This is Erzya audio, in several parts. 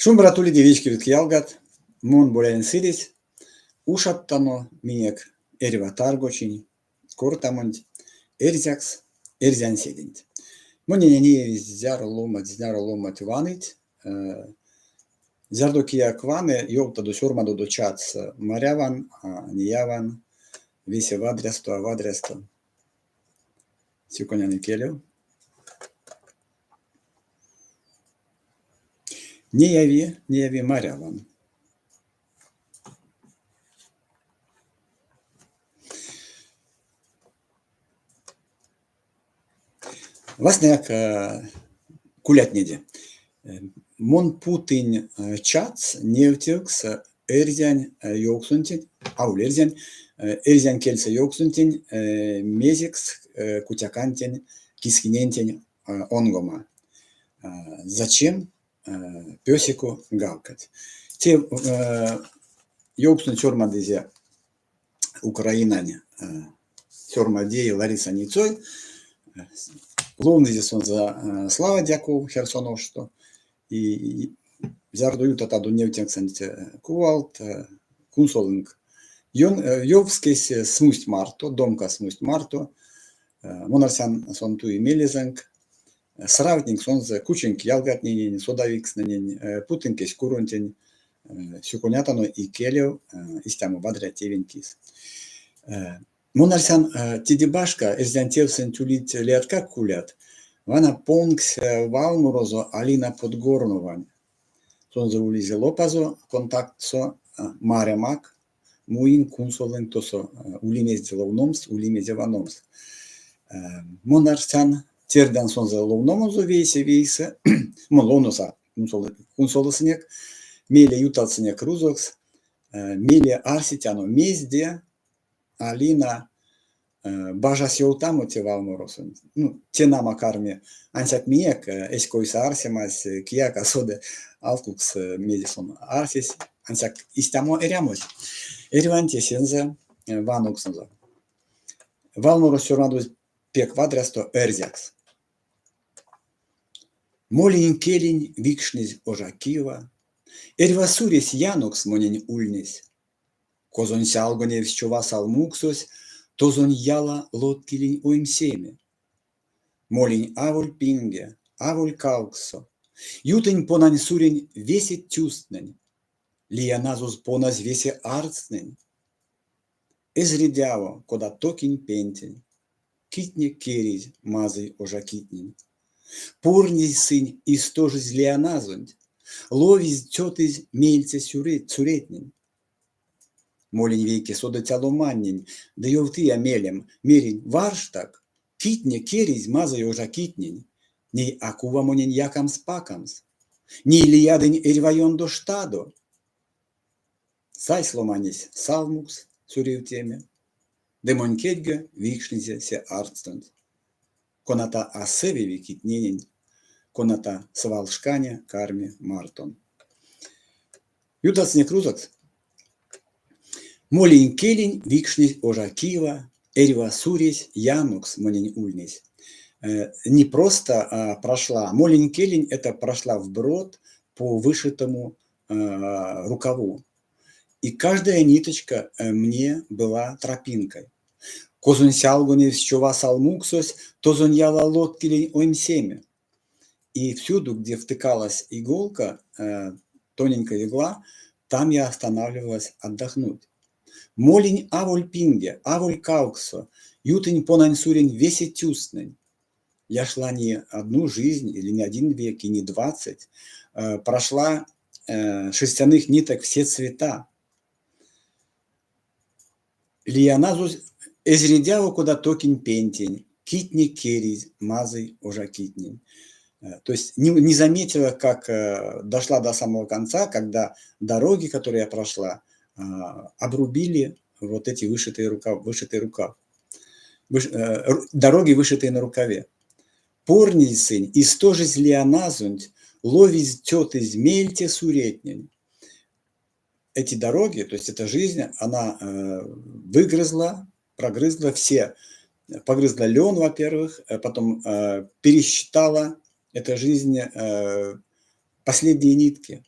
Шумбрат улиде, вечкевикс ялгат! Мон Боляень Сыресь. Ушодтано минек эрьва таргочинь кортамонть эрзякс, эрзянседенть. Монень а неяви зяро ломанть, зняро ломанть ваныть. Зярдо кияк ваны, ёвтадо, сёрмадодо чатс маряван, а неяван, весе вадрясто, а вадрясто. Сюконян икелев. Неяви, неяви, маряван. Васняяк кулятнеде. Мон путынь чатс невтевкс эрзянь ёвксонтень, аволь эрзянь, эрзянь кельсэ ёвксонтень, мезекс кутякантень, кискинентень онгома. Зачем песику гавкать? Те ёвксонть сёрмадызе Украинань сёрмадей Лариса Ницой. Ловнызе сонзэ Слава Дьяков Херсон ошсто. И зярдо ютатадо невтевксэнть кувалт, кунсолынк. Ёвкскесь смусть марто, домка смусть марто. Мон арсян, сон туи мелезэнк. Сравтнинк сонзэ, кучинк ялгатненень, содавикстнэнень, путынк эсь куронтень. Сюконятано икелев истямо вадря тевень кис. Мон арсян, теде башка, эрзянь тевсэнть улить лияткак кулят. Вана понгсь валморозо Алина Подгорновань. Сонзэ улизе лопазо Контактсо, марямак, муинк, кунсолынк тосо, ули мезде ловномс, ули мезе ваномс. Мон арсян, тердян сонзэ ловномонзо вейсэ-вейсэ, мон ловноса, кунсолосынек, мейле ютавтсынек рузокс, мейле арсетяно мезде Алина бажась ёвтамо те валморосонть. Ну, те нама карми ансяк минек эсь койсэ арсемась, кияк а соды алкукс мезе сон арсесь, ансяк истямо эрямось. Эрьванть эсензэ вановксонзо. Валморось сёрмадозь пек вадрясто эрзякс. Молинь келинь викшнезь ожа кива, Эрьва суресь янокс монень ульнесь. Козонь сялгоневсь чова салмуксось, Тозонь яла лоткилинь оймсеме. Молинь аволь пинге, аволь кавксо, Ютынь понань сурень весе тюстнэнь, Лияназос поназь весе арцтнэнь. Эзь редяво, кода токинь пентень, Китне керизь мазый ожа китнень. Порнизь сынь истожизь лияназонть, Ловизь, цётызь меельце суретнень. Молинь вейке содыця ломаннень ды ёвтыя мелем, меринь: варштак, китне керизь мазый ожа китнень, ней а кува монень якамс-пакамс. Ней лиядынь эрьва ёндо штадо. Сайсь ломанесь салмукс суревтеме ды монь кедьга викшнизе се артстонть, коната а сэвеви китненень, коната свалшкане карми мартон. Ютавтсынек рузокс. Молинь келинь викшнезь ожа кива, эрьва суресь янокс монень ульнесь. Не просто прошла, молинь келинь это прошла вброд по вышитому рукаву. И каждая ниточка мне была тропинкой. Козонь сялгоневсь чова салмуксось, тозонь яла лоткилинь оймсеме. И всюду, где втыкалась иголка, тоненькая игла, там я останавливалась отдохнуть. Молинь аволь пинге, аволь кавксо, ютынь понань сурень весе тюстнэнь. Я шла не одну жизнь или не один век, и не 20. Прошла шерстяных ниток все цвета. Лияназось эзь редяво, кода токинь пентень, китне керизь мазый ожа китнень. То есть не заметила, как дошла до самого конца, когда дороги, которые я прошла, обрубили вот эти вышитые рукав, вышитый рукав. Дороги, вышитые на рукаве. Порнизь сынь, истожизь лияназонть, ловизь цётызь мельте суретнень. Эти дороги, то есть эта жизнь, она выгрызла, прогрызла все, погрызла лен, во-первых, потом пересчитала эта жизнь последние нитки.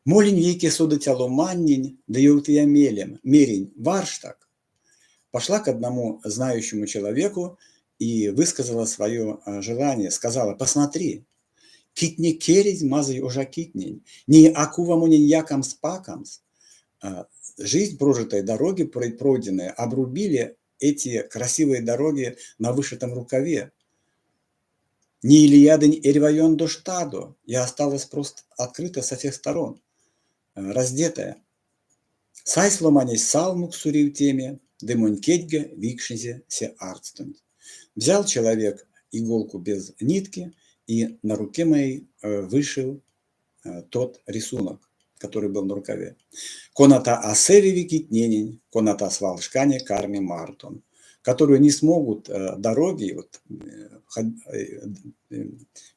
Молинь вейке содыця ломаннень ды ёвтыя мелем, меринь: варштак. Пошла к одному знающему человеку и высказала свое желание, сказала: посмотри, китне керизь мазый ожа китнень, ней а кува монень якамс-пакамс. Жизнь прожитая, дороги пройденные, обрубили эти красивые дороги на вышитом рукаве. Ней лиядынь эрьва ёндо штадо, я осталась просто открыта со всех сторон, раздетая. Сайсь ломанесь салмукс суревтеме, ды монь кедьга викшнизе се артстонть. Взял человек иголку без нитки и на руке моей вышил тот рисунок, который был на рукаве. Коната а сэвеви китненень, коната свалшкане карми мартон, которую не смогут дороги, вот,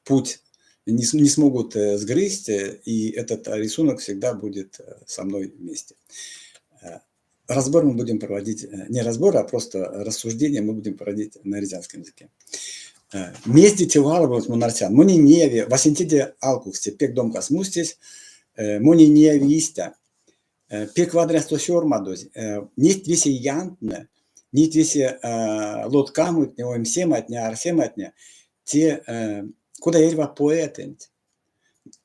путь не смогут сгрызть, и этот рисунок всегда будет со мной вместе. Разбор мы будем проводить, не разбор, а просто рассуждение мы будем проводить на эрзянском языке. Мезде те валомось мон арсян. Монень неяви, васенцеде алкукс те пек домка смустесь, монень неяви истя. Пек вадрясто сёрмадозь, неть весе янтнэ, неть весе лоткамотне, оймсематне, арсематне, те кода эрьва поэтэнть.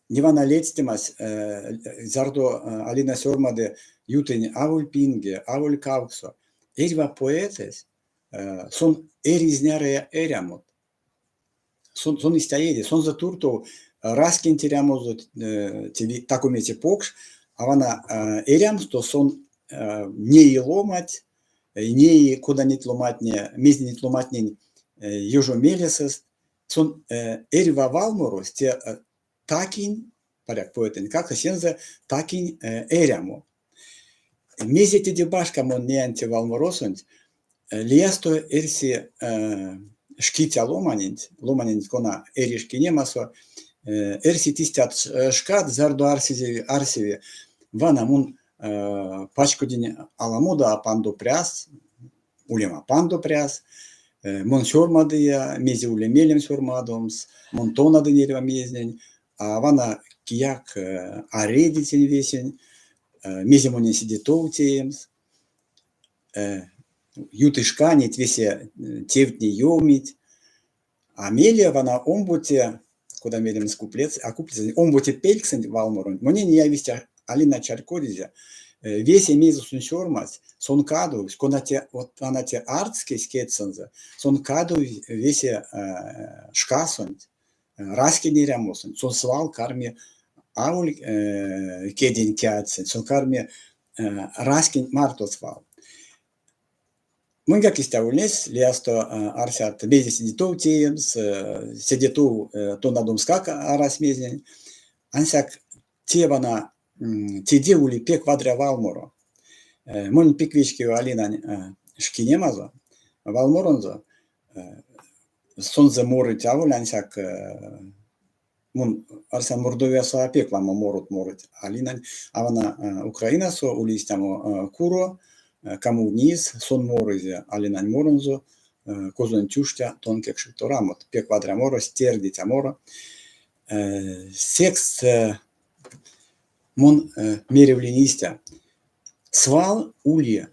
Не вана ледстемась, зярдо Алина сёрмады ютынь аволь пинге, аволь кавксо. Эрьва поэтэсь, сон эри знярыя эрямот. Сон истя эри, сонзэ туртов раськенть эрямозо тако мезе покш, а вана эрямсто сон неи ломать, неи, кода неть ломатне, мезе неть ломатнень ёжо мелесэст. Сон эрьва валморось те такинь, паряк поэтэнть как эсензэ такинь эрямо. Мезе теде башка мон неян те валморосонть, лиясто эрси шкиця ломаненть, ломаненть, кона эри шкинемасо, эрсить истят шкат, зярдо арсезеви, арсеви, вана мон пачкодинь аламодо а пандо пряс, улема пандо пряс, мон сёрмадыя, мезе уле мелем сёрмадомс, мон тонадынь эрьва мезнень, а вана кияк а реди тень весень, мезе монень седе тов теемс. Юты шка, неть весе тевтне ёмить, а мейле вана омбоце, кода меремс куплет, а куплет, омбоце пельксэнть валморонть монень неяви истя Алина чарькодизе, весе мезе сон сёрмадсь, сон кадовсь, кона те вот вана те артскесь кедьсэнзэ, сон кадовсь весе шкасонть, раськень эрямосонть, сон свал карми аволь кедень кядьсэнть, сон карми раськенть марто свал. Моньгак истя ульнесь, лиясто арсят, мезе седе тов теемс, седе тов тонадомскак арась мезнень. Ансяк те вана теде ули пек вадря валморо. Монь пек вечкеви Алинань шкинемазо, валморонзо. Сонзэ морыть аволь ансяк мон арсян, Мордовиясо а пек ламо морот морыть Алинань, а вана Украинасо ули истямо куро, Камувниз, сон морызе Алинань моронзо, козонь тюштя тон кекшик торамот. Пек вадря морось, тердиця моро. Секс мон меревлинь истя: свал ули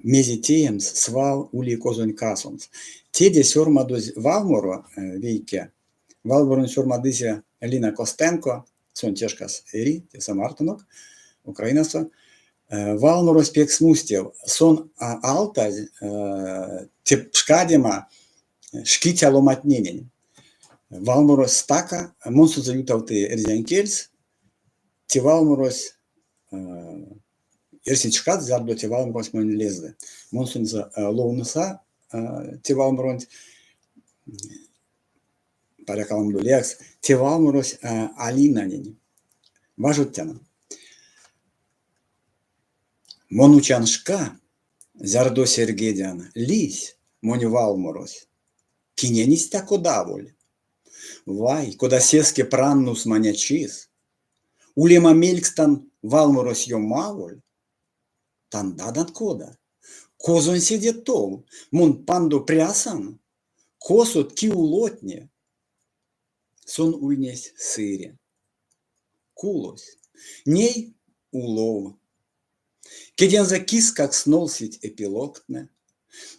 мезе теемс, свал ули козонь касомс. Теде сёрмадозь валморо вейке. Валморонть сёрмадызе Лина Костенко, сон те шкас эри, тесэ мартонок, Украинасо. Валморось пек смустев. Сон алтазь те пшкадема шкиця ломатненень. Валморось стака, мон сонзэ ютавтыя эрзянь кельс. Те валморось эрсить шкат, зярдо те валморось монень лезды. Мон сонзэ ловныса те валморонть, паряк аламодо лиякс, те валморось Алинанень. Важодтяно. Мон учан шка, зярдо серьгедян, лиссь монь валморось. Кинень истя кодаволь? Вай, кода сеске пран нусманячис! Улема мелькстан валморось ёмаволь? Тандадан кода? Козонь седе тов? Мон пандо прясан? Косот киулотне? Сон ульнесь сыре. Кулось. Ней улов. Кедензэ кискакс нолсить эпилогтне.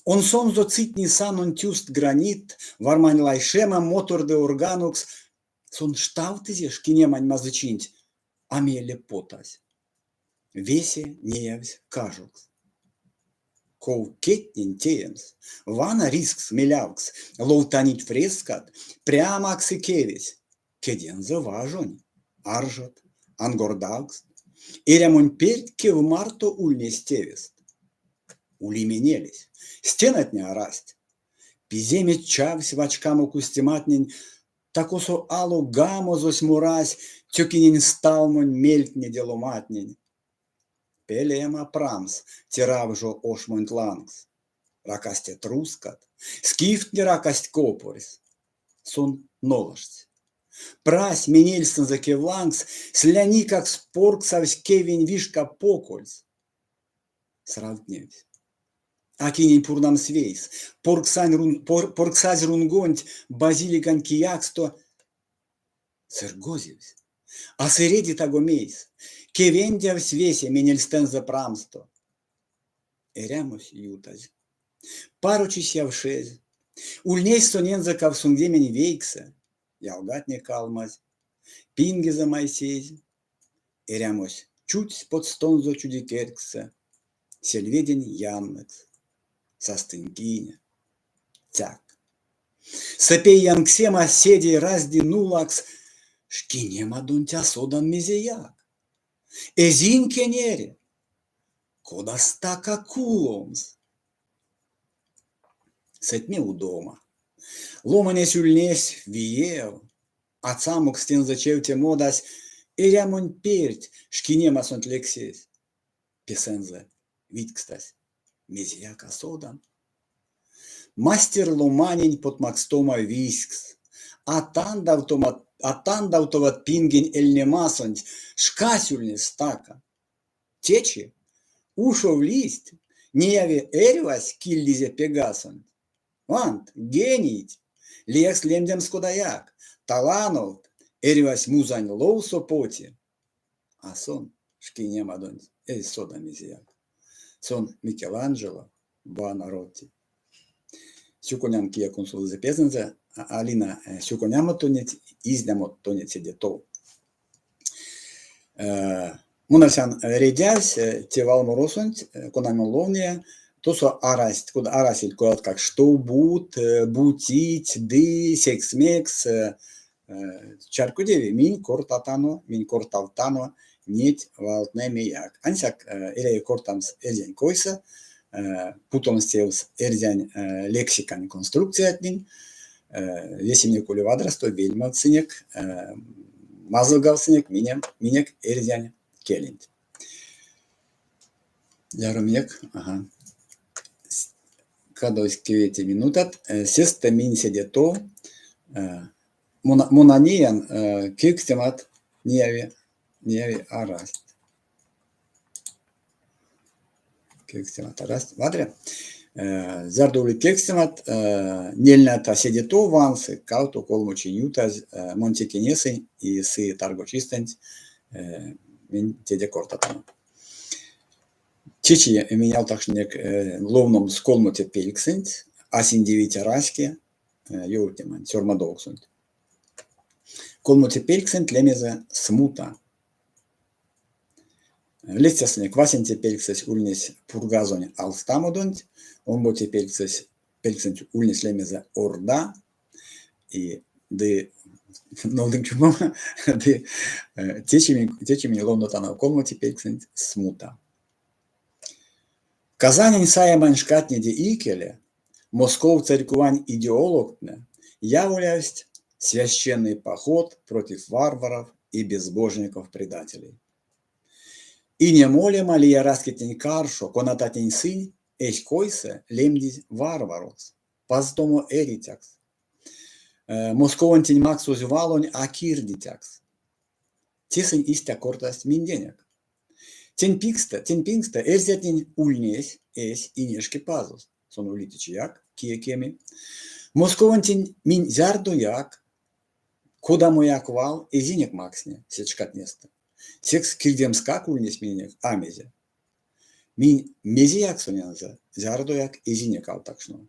Онсонзо цитни санонь тюст гранит, вармань лайшема моторды органокс. Сон штавтызе шкинемань мазычинть, а мейле потась. Весе неявсь кажокс. Ков кедтнень теемс? Вана ризкс-мелявкс, ловтанить фрескат, пря максы кевесь. Кедензэ важонь, аржот, ангордавкст. Эрямонь перть кев марто ульнесь тевест. Ули менелесь, стенатне арасть. Пиземе чавсь вачкамо кузтематнень, та-косо ало гамозось морась тёкинень сталмонь мельтнеде ломантнень. Пелема прамс те равжо ошмонть лангс. Ракасть этрускат, скифтне ракасть копорьс. Сон нолажтсь. Прась менельстэнзэ кев лангс, сляникакс порксавсь кевень вишка покольс. Сравтневсь. А кинень пурнамс вейс, порксазь рунгонть базиликань кияксто сыргозевсь. А сыреди таго мейс, кевендявсь весе менельстэнзэ прамсто. Эрямось ютазь. Парочись явшезь. Ульнесь сонензэ 89, ялгатне калмазь, пингезэ майсезь. Эрямось чудсь потстонзо чудикерькссэ, сельведень яннэкс, састынькине, цяк. Сэпей янксема седей разди нулакс, шкинемадонть а содан мезеяк. Эзинь кенере, кода стака куломс. Сэтьме удома. Ломанесь ульнесь виев, ацамокс тензэ чевте модась эрямонь перть шкинемасонть лексесь. Песэнзэ видькстась: мезеяк а содан. Мастер ломанень потмакстомо визькс, а тандавтоват пингень эльнемасонть, шкась ульнесь стака. Течи ушов лиссть, неяви эрьвась кильдизе Пегасонть. Вант, генийть, лиякс лемдемс кодаяк, талановт, эрьвась музань ловсо поти. А сон шкинемадонть эзь сода мезеяк. Сон Микеланджело Буонарроти. Сюконян кие кунсолызе пезэнзэ, Алина, сюконямо тонеть, изнямо тонеть седе тов. Мон арсян, редязь те валморосонть, кона мон ловния, тосо арасть, арасельть кодаткак штобут, бутить ды секс-мекс. Чарькодеви, минь кортатано, минь кортавтано неть валтнэмеяк. Ансяк эряви кортамс эрзянь койсэ, путомс тевс эрзянь лексикань конструкциятнень, весе минек ули вадрясто вельмевтьсынек, мазылгавтсынек минек эрзянь келенть. Зяро минек? Ага. Кадовсть 9 минутат. Сестэ минь седе тов мон а неян кевкстемат неяви, неяви арасть. Кевкстемат арасть. Вадря. Зярдо улить кевкстемат, нельнята седе тов вансы, кавто колмо чинь ютазь, мон теке несынь и сы таргочистэнть минь теде кортатано. Течи минь алтакшнынек ловномс колмоте пельксэнть, а синдевить раське ёвтнеманть, сёрмадовксонть. Колмоте пельксэнть лемезэ «Смута». Ледстясынек, васенце пельксэсь ульнесь Пургазонь алстамодонть, омбоце пельксэсь пельксэнть ульнесь лемезэ Орда, и ды нолдынк чумом, ды течи минь ловнотано колмоте пельксэнть «Смута». Казанень саемань шкатнеде икеле Москов церькувань идеологтне яволявсть священный поход против варваров и безбожников-предателей. Ине молема лия раськетнень каршо, конататнень сынь эсь койсэ лемдизь варварокс, пазтомо эрицякс, Московонтень максозь валонь а кирдицякс. Те сынь истя кортасть минденек. Тень пингстэ эрзятнень ульнесь эсь Инешкипазост, сон ули течияк, кие кеми. Московонтень минь зярдояк, кодамояк вал эзинек максне сеть шкатнестэ. Секс кирдемскак ульнесь миненек а мезе. Минь мезеяк сонензэ зярдояк эзинек алтакшно.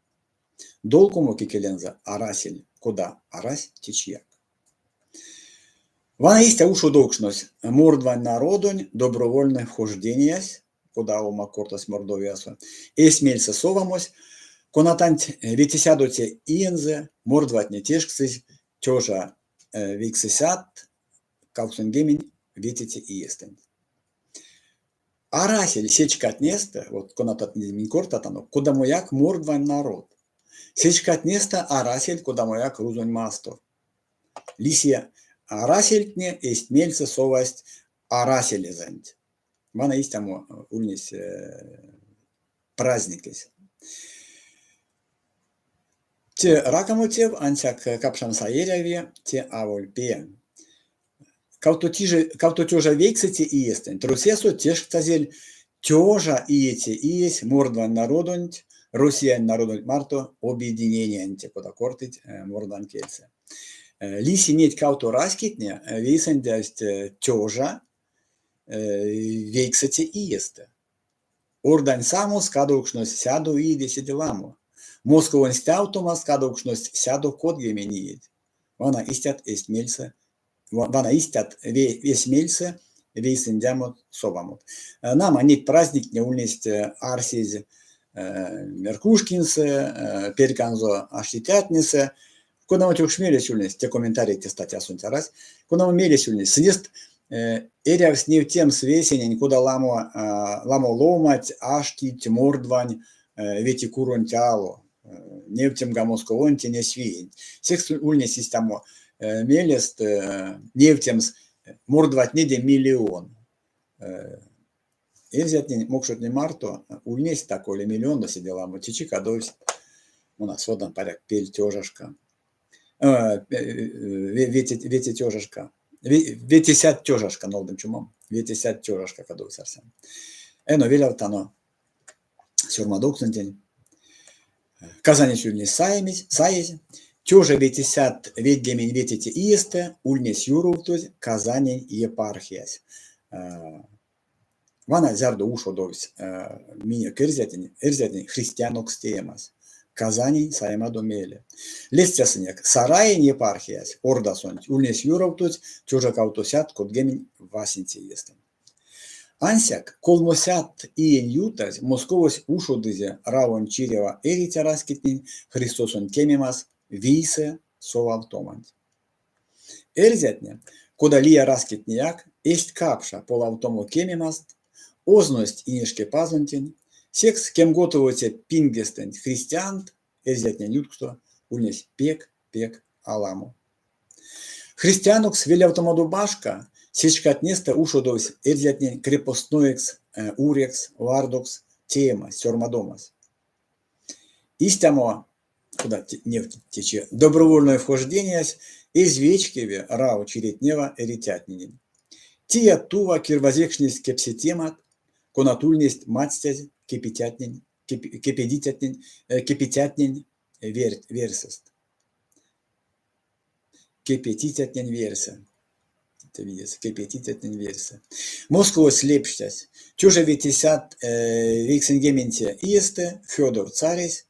Долк умок икелензэ арасель, кода арась течияк. Вана истя ушодовкшнось мордвань народонь добровольной вхождениясь, кода умок кортасть Мордовиясо, эсь мельсэ совамось, конатанть ветесядоце иензэ мордватне тешкстызь 1985 иестэнть. Арасель сеть шкатнестэ, вот конататнеде минь кортатано, кодамояк мордвань народ. Сеть шкатнестэ арасель кодамояк рузонь мастор. Лиси арасельтне эсь мельсэ совасть араселезэнть. Вана истямо ульнесь праздникесь. Те ракамо тев, ансяк капшамс а эряви, те аволь пе. 1909 иестэнть Россиясо тешкстазель тёжа иеце иесь мордвань народонть, Россиянь народонть марто объединениянть, кода кортыть мордвань кельсэ. Лиси неть кавто раськетне вейсэндявсть тёжа вейксэце иестэ. Ордань самос кадовкшнось сядо иеде седе ламо. Московонь стявтомас кадовкшность 130 иеть. Вана истят эсь мельсэ, вана истят эсь мельсэ вейсэндямот совамот. Нама, неть праздниктне ульнесть арсезь Меркушкинсэ, перьканзо аштицятнесэ. Кодамо тёкш мелесь ульнесь, те комментарий те статьясонть арась, кодамо мелесь ульнесь, сынест эрявсь невтемс весенень, кода ламо, ламо ломанть аштить мордвань ветикуронть ало, невтемга Московонь инесвиенть. Секс ульнесь истямо мелест невтемс мордватнеде миллион. Эрзятнень, мокшотнень марто ульнесь такой ли миллиондо седе ламо, течи кадовсь, мон а содан, паряк, пель тёжашка, вете тёжашка, ветесядт тёжашка, нолдынк чумом, ветесядт тёжашка кадовсь арсян. Эно велявтано сёрмадовксонтень. Казанесь ульнесь саемесь, саезь, 1995 иестэ ульнесь юровтозь Казанень епархиясь. Вана зярдо ушодовсь минек эрзятнень, эрзятнень христианокс теемась. Казанень саемадо мейле. Ледстясынек, Сараень епархиясь Ордасонть ульнесь юровтозь 1831 иестэ. Ансяк колмосядт иень ютазь Московось ушодызе Равонь чирева эриця раськетнень Христосонь кемемас вийсэ совавтоманть. Эрзятне, кода лия раськетнеяк, эзть капша полавтомо кемемаст, озность Инешкепазонтень, секс кемготовоце пингестэнть христиант эрзятнень ютксо ульнесть пек-пек аламо. Христианокс велявтомадо башка, сеть шкатнестэ ушодовсь эрзятнень крепостноекс, урекс, вардокс теемась, сёрмадомась. Истямо, кода невтить течи, добровольной вхождениясь эзь вечкеве Рав чиретнева эрицятненень. Тия-тува кирвазекшнесть кепсетемат, конат ульнесть мадстязь кепетятнень, кепедицятнень, кепетятнень верьсэст. Кепетицятнень верьсэ. Кепетицятнень верьсэ. Московось лепштясь. 1990 иестэ Фёдор царесь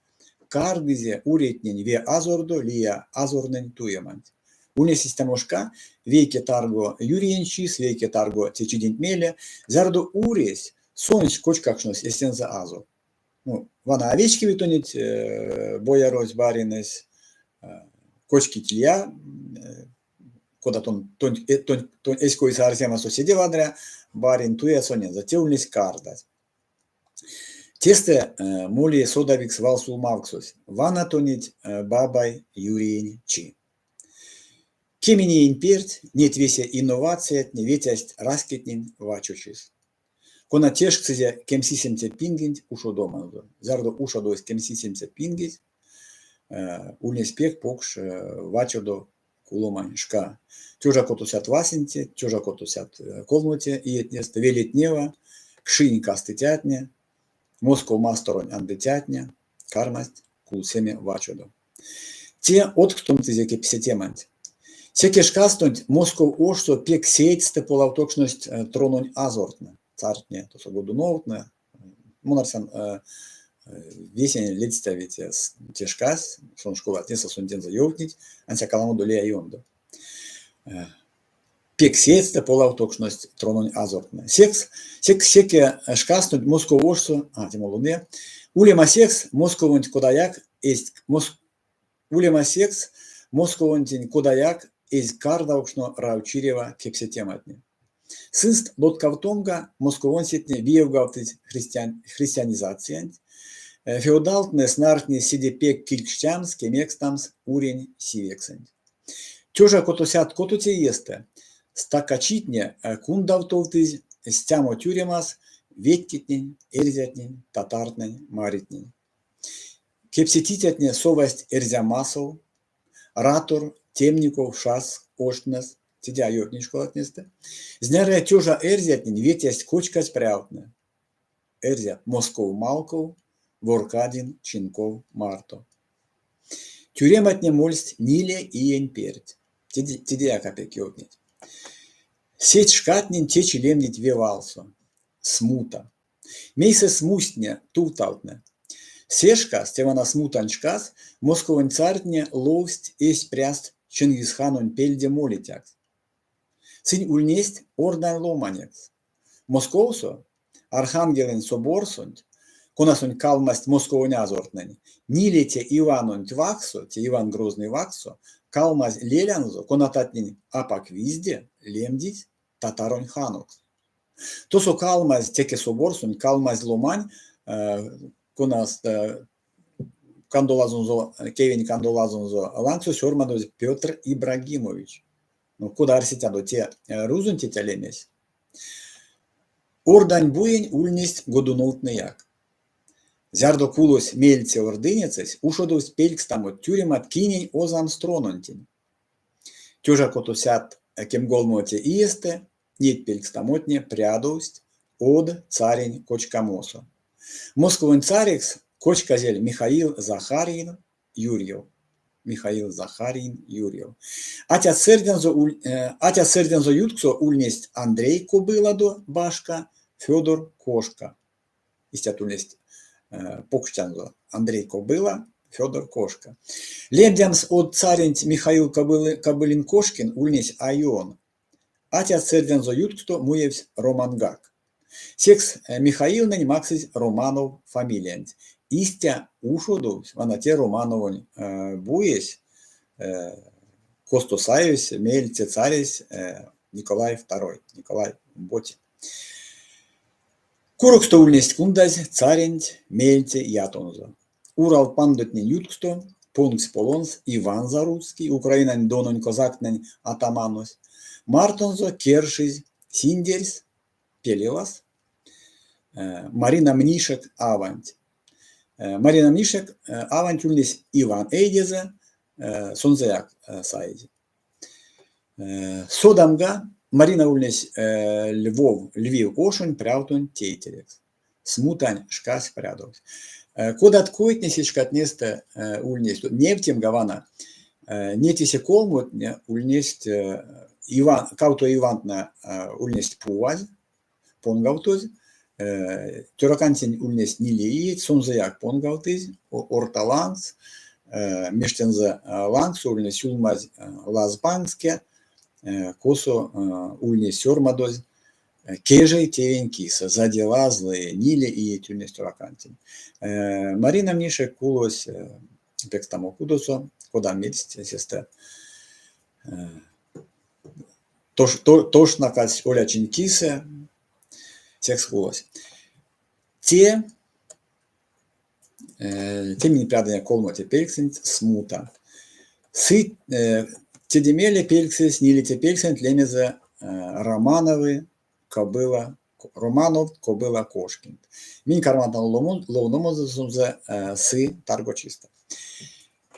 кардызе уретнень ве азордо лия азорнэнь туеманть. Ульнесь истямо шка, вейке тарго Юриень чис, вейке тарго те чиденть мейле, зярдо уресь сонсь кочкакшнось эстензэ азор. Ну, вана а вечкеви тонеть боярось, баринэсь, кочкить лия, кода тон, тонь, тонь, тонь эсь койсэ арсемасо седе вадря, барин туя сонензэ. Те ульнесь кардазь. Тестэ моли содавикс валсюлмавксось. Вана тонеть, бабай, Юриень чи. Кемень иень перть неть весе инновациятне ветясть раськетнень вачочис, кона тешкстызе кемсисемце пингенть ушодоманзо. Зярдо ушодовсь кемсисемце пингесь, ульнесь пек покш вачодо куломань шка. Тёжа котосядт васенце, тёжа котосядт колмоце иетнестэ велетнева кшинь кастыцятне, Москов масторонь андыцятне кармасть кулсеме вачодо. Те одкстомтызе кепсетеманть. Секе шкастонть Москов ошсо пек сеедьстэ полавтокшность трононь азортнэ, цартне, тосо Годуновтне, мон арсян, весень ледстяви те шкась, сон школатнесэ сондензэ ёвтнить, ансяк аламодо лия ёндо. Пек сеедьстэ полавтокшность трононь азортнэ. Секс, секс секе шкастонть Москов ошсо, а, те молоне, улема секс Московонть кодаяк эзть Улема секс, Московонтень кодаяк эзь кардавкшно Равчирева кепсетематне. Сынст лоткавтомга московонсетне виевгавтызь христианизациянть, феодалтнэ снартнесть седе пек килькштямс, кемекстамс урень сивексэнть. 1606 иестэ стакачитне кундавтовтызь стямо тюремас ветькетнень, эрзятнень, татартнэнь, маритнень. Кепсетицятне совасть Эрзямасов, Ратор, Темников, Шас оштнэс, теде а ёвтнить школатнестэ. Знярыя тёжа эрзятнень ветясть кочказь прявтнэ: эрзят Москов Малков, Воркадин, Чинков марто. Тюрематне мольсть ниле иень перть. Тедеяк а пек ёвтнить. Сеть шкатнень течи лемдить ве валсо: смута. Мейсэ смусттне, тувталтнэ? Се шкас, те вана смутань шкас, Московонь цартне ловсть эсь пряст Чингисханонь пельде молицякс. Сынь ульнесть ордань ломанекс. Московсо, Архангелэнь соборсонть, конасонть калмасть Московонь азортнэнь, нилеце Иванонть вакссо, те Иван Грозный вакссо, калмазь лелянзо, конататнень апак визде лемдизь татаронь ханокс. Тосо калмазь, теке соборсонть калмазь ломань, конас кандолазонзо, кевень кандолазонзо лангсо сёрмадозь Петр Ибрагимович. Ну, кода арсетядо, те рузонь тетя лемесь? Орданьбуень ульнесть Годуновтнеяк. Зярдо кулось меельце ордынецэсь, ушодовсть пелькстамот тюремат кинень озамс трононтень. 1613 иестэ неть пелькстамотне прядовсть од царень кочкамосо. Московонь царекс кочказель Михаил Захарьин Юрьев. Михаил Захарьин Юрьев. Атят-сэрдянзо ютксо ульнесть Андрей Кобыладо башка, Фёдор Кошка. Истят ульнесть покштянзо Андрей Кобыла, Фёдор Кошка. Лемдямс од царенть Михаил Кобылин-Кошкин ульнесь а ён. Атят-сэрдянзо ютксто муевсь Романгак. Секс Михаилнэнь максызь Романов фамилиянть. Истя ушодовсь вана те Романовонь буесь, косто саевсь меельце царесь Николай II, Николай Ботин. Куроксто ульнесть кундазь царенть меельце ятонзо. Урал пандотнень ютксто понгсь полонс Иван Заруцкий, Украинань Дононь казактнень атаманось, мартонзо кершизь синдерьс, пелевас, Марина Мнишек аванть. Марина Мнишек аванть ульнесь Иван эйдезэ, сонзэяк саизь. Содамга, Марина ульнесь Львов, Львив ошонь прявтонь тейтерекс. Смутань шкась прядовсь. Кодат койтне се шкатнестэ ульнесть? Невтемга вана, неть весе колмотне ульнесть Иван, кавто Ивантнэ ульнесть пувазь, понгавтозь. Тёракантень ульнесть ниле иеть, сонзэяк понгавтызь орта лангс, мештензэ лангсо ульнесь сюлмазь лазпанкске, косо ульнесь сёрмадозь кежей тевень кисэ, за дела злые, ниле иеть ульнесь тёракантень. Марина Мнишек кулось пекстамо кудосо, кода мерсть сестэ, тошнакадсь олячинь кисэ, секс кулось. Те те минь прядынек колмоте пельксэнть смута. Сыть теде мейле пельксэсь, нилеце пельксэнть лемезэ Романовы кобыла Романов кобыла Кошкин. Минь карматано ловномонзо сонзэ сы таргочистэ.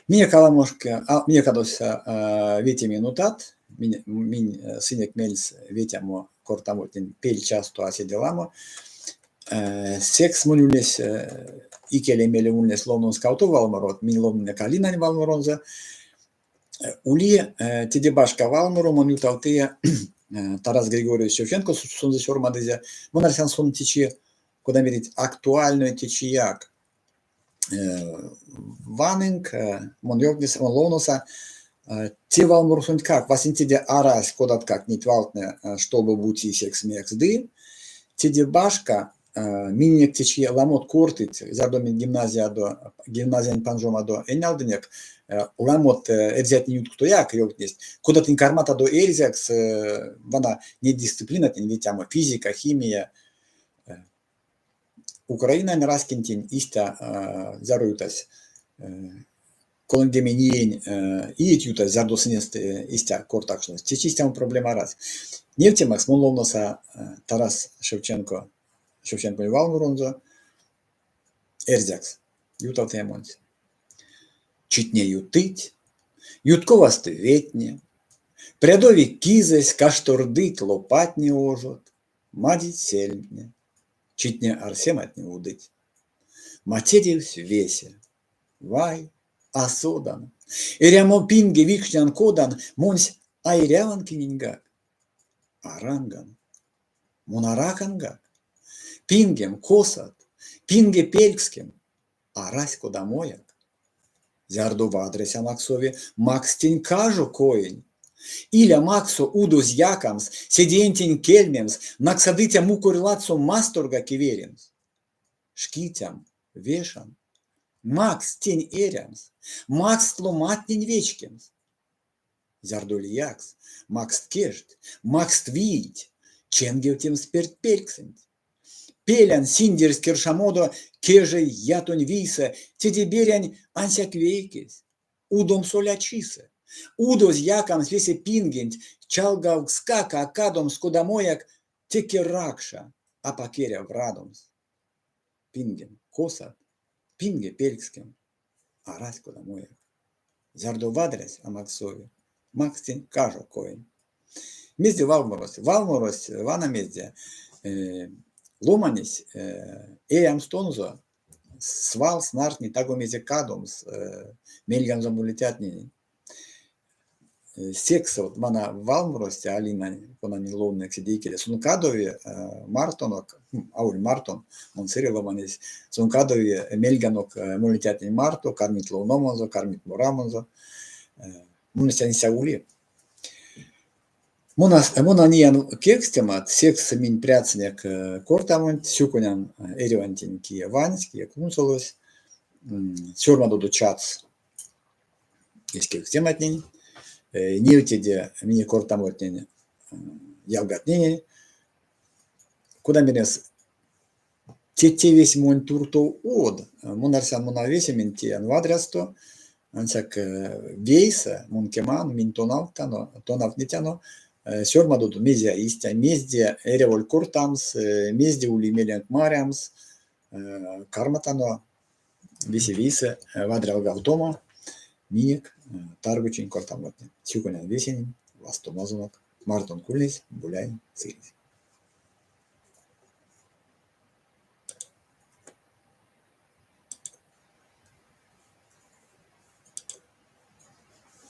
Минек аламошка, минек кадовсь вете минутат, минь сынек мельс ветямо кортамотнень пельчассто а седе ламо. Секс монь ульнесь икеле мелем ульнесь ловномс кавто валморот. Минь ловнынек Алинань валморонзо. Ули теде башка валморо, мон ютавтыя Тарас Григорьевич Шевченко сонзэ сёрмадызе. Мон арсян, сон течи, кода мерить, актуальной течияк. Ванынк, мон ёвтнеса, мон ловноса, те валморосонтькак васенцеде арась кодаткак неть валтнэ, штобу бути секс мекс ды. Теде башка, миненек течи ламот кортыть, зярдо минь гимназиядо, гимназиянь панжомадо энялдынек, ламот эрзятнень юткстояк ёвтнесть, кода тынь карматадо эрзякс, вана неть дисциплинатнень ветямо, физика, химия. Украинань раськентень истя зяро ютась 30 иень иеть ютазь, зярдо сынест истя кортакшность. Течи истямо проблема арась. Невтемакс, мон ловноса Тарас Шевченко, Шевченконь валморонзо эрзякс, ютавтыя монсь. Читне ютыть, ютковаст ветне, прядови кизэсь, каштордыть лопатне ожот, мадить сельмтне, читне арсематне удыть. Матедевсь весе. Вай, а содан. Эрямо пинге викшнян кодан, монсь а эряван киненьгак. А ранган. Мон а ракангак. Пингем косат, пинге пелькскем, арась кодамояк. Зярдо вадрясь а максови, макст тень кажо коень. Иля максо удозь якамс, седеентень кельмемс, наксадыця мукорь ладсо масторга кеверемс. Шкитям, вешан, макст тень эрямс, макст ломантнень вечкемс. Зярдо лиякс, макст кежть, макст вийть, ченгевтемс пертьпельксэнть. Пелян синдерсь кершамодо кежей ятонь вийсэ, теде берянь ансяк вейкесь — удомс олячисэ. Удозь якамс весе пингенть, чалгавкскак а кадомс кодамояк, теке ракша, апак эря врадомс. Пингем косат, пинге пелькскем, арась кодамояк. Зярдо вадрясь а максови, макст тень кажо коень. Мезде валморось? Валморось вана мезде. Ломанесь эрямстонзо свал снартни таго мезе кадомс мельганзо молицятненень. Секс вот вана валморось Алинань, кона минь ловнынек седе икеле, сон кадови мартонок, аволь мартон, мон сыре ломанесь, сон кадови мельганок молицятнень марто, кармить ловномонзо, кармить морамонзо. Мон истя истя ули. Мон а неян кевкстемат, секс минь прядсынек кортамонть, сюконян эрьвантень, кие вансь, кие кунсолось, сёрмадодо чатс эсь кевкстематнень, невтеде минек кортамотнень ялгатненень. Кода меремс, те тевесь монь туртов од. Мон арсян, мон а весементь теян вадрясто, ансяк вейсэ, мон кеман, минь тонавттано, тонавтнетяно, сёрмадодо мезе истя, мезде эряволь кортамс, мезде ули меленк марямс, карматано весе вейсэ вадрялгавтомо минек таргочинь кортамотне. Сюконян весенень, вастомазонок. Мартонк ульнесь Боляень Сыресь.